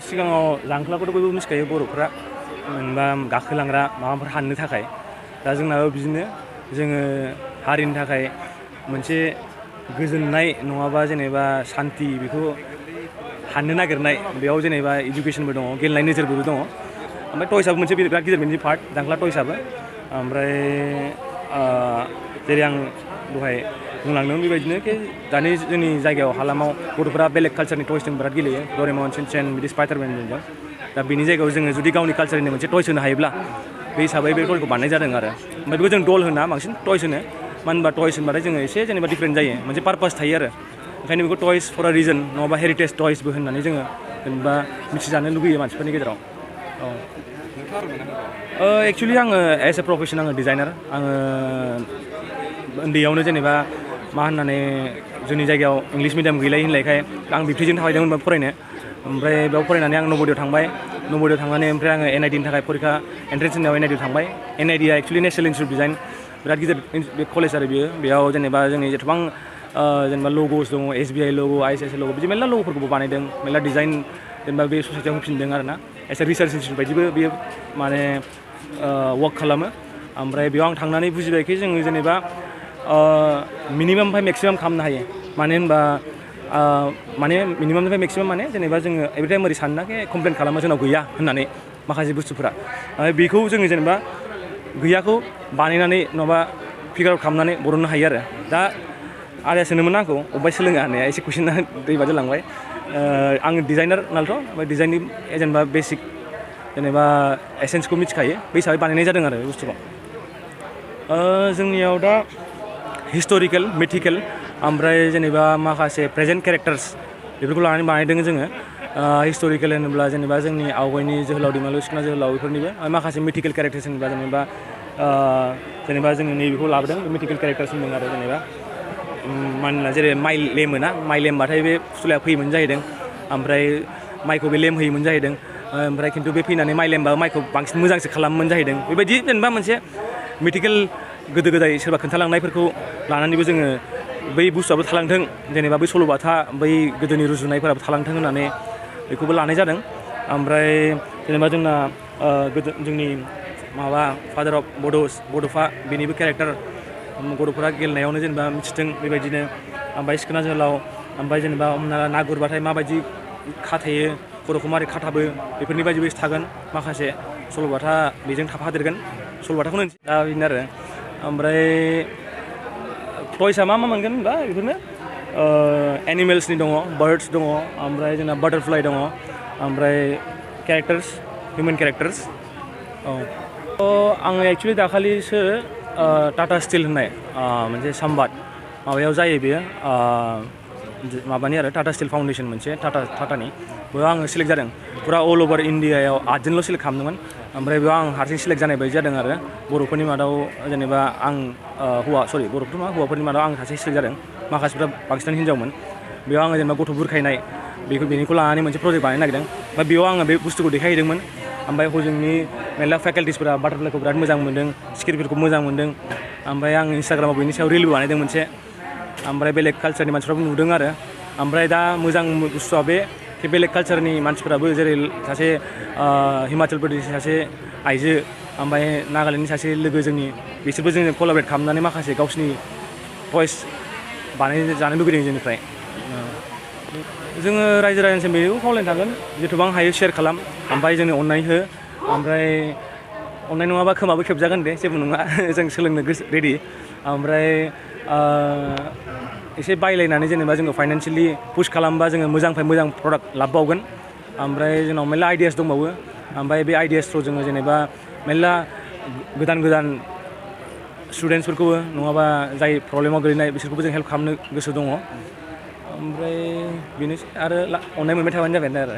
सिगाङाव जांख्लाखौथ' बयबो मिथिखायो बर'फ्रा मोनबा गाखोलांग्रा माबाफोर हाननो थाखाय दा जोंनाबो बिदिनो जोङो हारिनि थाखाय मोनसे गोजोननाय नङाबा जेनेबा सान्ति बेखौ हाननो नागिरनाय बेयाव जेनेबा इडुकेसनबो दङ गेलेनाय नोजोरबो दङ ओमफ्राय टयसआबो मोनसे बिराद गिदिर मोनसे पार्ट जांख्ला टयसआबो ओमफ्राय जेरै आं दहाय बुंलांदों बेबायदिनो कि दानि जोंनि जायगायाव हालामाव गथ'फोरा बेलेग कालचारनि टयसजों बिराद गेलेयो डरेमन सिनचेन बिदि स्पाइडारमेनजों दा बेनि जायगायाव जोङो जुदि गावनि कालचारनि मोनसे टयस होनो हायोब्ला बे हिसाबै बे टयखौ बानायनाय जादों आरो ओमफ्राय बेखौ जों डल होना बांसिन टयस होनो मानो होनबा टयस होनबाथाय जोङो एसे जेनेबा डिफारेन्ट जायो मोनसे पारपास थायो आरो ओंखायनो बेखौ टयस फर अ रिजन नङाबा हेरिटेज टयसबो होननानै जोङो जेनेबा मिथिजानो लुगैयो मानसिफोरनि गेजेराव औ एक्सुवेलि आङो एज ए प्रफेसन आङो डिजाइनार आङो उन्दैयावनो जेनेबा मा होननानै जोंनि जायगायाव इंलिस मिडियाम गैलाय होनलायखाय आं बिब्थैजों थाबायदोंमोन फरायनो ओमफ्राय बेयाव फरायनानै आं नवोदयआव थांबाय नवोदयआव थांनानै ओमफ्राय आङो एनआइडिनि थाखाय फरिखा एन्ट्रेन्स होनायाव एनआइडिआव थांबाय एनआइडिआ actually national institute of design बिराद गिदिर बे कलेज आरो बियो बेयाव जेनेबा जोंनि जेसेबां जेनेबा लग'स दङ एसबिआइ लग' आइसिआइसि लग' बिदि मेरला लग'फोरखौबो बानायदों मेरला डिजाइन जेनेबा बे ससाइटियाव होफिनदों आरो ना एस ए रिसार्च इन्स्टिटिउट बायदिबो बेयो माने वार्क खालामो ओमफ्राय बेयाव आं थांनानै बुजिबायखि जोङो जेनेबा मिनिमामनिफ्राय मेक्सिमाम खालामनो हायो मानो होनबा माने मिनिमामनिफ्राय मेक्सिमाम माने जेनेबा जोङो एभ्रिटाइम ओरै सानोनाखि कमप्लेन खालामो जोंनाव गैया होननानै माखासे बुस्थुफोरा बेखौ जोङो जेनेबा गैयाखौ बानायनानै नङाबा फिगार आउट खालामनानै बरननो हायो आरो दा आदाया सोंदोंमोन आंखौ अबेहाय सोलोङा होननाया एसे कुइसना दै बादि लांबाय आं डिजाइनार नालायथ' ओमफ्राय डिजाइननि जेनेबा बेसिक जेनेबा एसेन्सखौ मिथिखायो बे हिसाबै बानायनाय जादों आरो बे बुस्थुखौ जोंनियाव दा हिस्ट'रिकेल मिथिकेल ओमफ्राय जेनेबा माखासे प्रेजेन्ट केरेक्टार्स बेफोरखौ लानानै बानायदों जोङो हिस्ट'रिकेल होनोब्ला जेनेबा जोंनि आवगायनि जोहोलाव दैमालु सिखोना जोहोलाव बेफोरनिबो माखासे मिथिकेल केरेक्टार्स होनोब्ला जेनेबा जोङो नैबेखौ लाबोदों बे मिथिकेल केरेक्टार्स होनदों आरो जेनेबा मानोना जेरै माइ लेमोना माइ लेमबाथाय बे फुथुलाया फैयोमोन जाहैदों ओमफ्राय माइखौ बे लेम होयोमोन जाहैदों ओमफ्राय खिन्थु बे फैनानै माइ लेमबा माइखौ बांसिन मोजांसो खालामोमोन जाहैदों बेबायदि जेनेबा मोनसे मिथिकेल गोदो गोदाय सोरबा खोन्थालांनायफोरखौ लानानैबो जोङो बै बुस्थुआबो थालांथों जेनेबा बै सल'बाथा बै गोदोनि रुजुनायफोराबो थालांथों होननानै बेखौबो लानाय जादों ओमफ्राय जेनेबा जोंना गोदो जोंनि माबा फादार अफ बड'फा बेनिबो केरेक्टार गथ'फोरा गेलेनायावनो जेनेबा मिथिथों बेबायदिनो ओमफ्राय सिखोना जोहोलाव ओमफ्राय जेनेबा हमना ना गुरबाथाय माबायदि खाथेयो खर'खौ मारै खाथाबो बेफोरनि बायदिबो थागोन माखासे सल'बाथा बेजों थाफादेरगोन सल'बाथाखौनो दा बिदिनो आरो ओमफ्राय टयसआ मा मोनगोन होनबा बेफोरनो एनिमेल्सनि दङ बार्ड्स दङ ओमफ्राय जोंना बाटारफ्लाइ दङ ओमफ्राय केरेक्टार्स हिउमेन केरेक्टार्स औ आङो एक्सुवेलि दाखालिसो टाटा स्टिल होननाय मोनसे साम्बाद माबायाव जायो बेयो माबानि आरो टाटा स्टिल फाउन्डेसन मोनसे टाटानि बेयाव आङो सेलेक्ट जादों फुरा अल अभार इण्डियायाव 8 जनल' सेलेक्ट खालामदोंमोन ओमफ्राय बेयाव आं हारसिं सेलेक्ट जानाय बायदि जादों आरो बर'फोरनि मादाव जेनेबा आं बर'फोर मा हौवाफोरनि मादाव आं सासे सेलेक्ट जादों माखासेफ्रा बांसिनानो हिन्जावमोन बेयाव आङो जेनेबा गथ' बुरखायनाय बेनिखौ लानानै मोनसे प्रजेक्ट बानायनो नागिरदों ओमफ्राय बेयाव आङो बे बुस्थुखौ देखायहैदोंमोन ओमफ्राय हजोंनि मेरला फेकाल्टिसफोरा बाटारफ्लाइखौ बिराद मोजां मोनदों सिखिरिफोरखौ मोजां मोनदों ओमफ्राय आं इन्सटाग्रामाव बेनि सायाव रिलबो बानायदों मोनसे ओमफ्राय बेलेग कालचारनि मानसिफ्राबो नुदों आरो ओमफ्राय दा मोजां बुस्थुआ बे बेलेग कालचारनि मानसिफोराबो जेरै सासे हिमाचल प्रदेशनि सासे आइजो ओमफ्राय नागालेण्डनि सासे लोगो जोंनि बिसोरबो जोंजों कलाबरेट खालामनानै माखासे गावसिनि टयस बानाय जानो लुगैदों जोंनिफ्राय जोङो रायजो राजानिसिम बेखौ खावलायनो थांगोन जेथुबां हायो शेयार खालाम ओमफ्राय जोंनो अननाय हो ओमफ्राय अननाय नङाबा खोमाबो खेबजागोन दे जेबो नङा जों सोलोंनो गोसो रेडि ओमफ्राय एसे बायलायनानै जेनेबा जोङो फाइनान्सियेलि पुश खालामबा जोङो मोजांनिफ्राय मोजां प्रडाक्ट लाबोबावगोन ओमफ्राय जोंनाव मेरला आइडियास दंबावो ओमफ्राय बे आइडियासखौ जोङो जेनेबा मेरला गोदान स्टुडेन्टसफोरखौबो नङाबा जाय प्रब्लेमाव गोलैनाय बिसोरखौबो जों हेल्प खालामनो गोसो दङ ओमफ्राय बेनोसै आरो अननाय मोनबाय थाबानो जाबाय आरो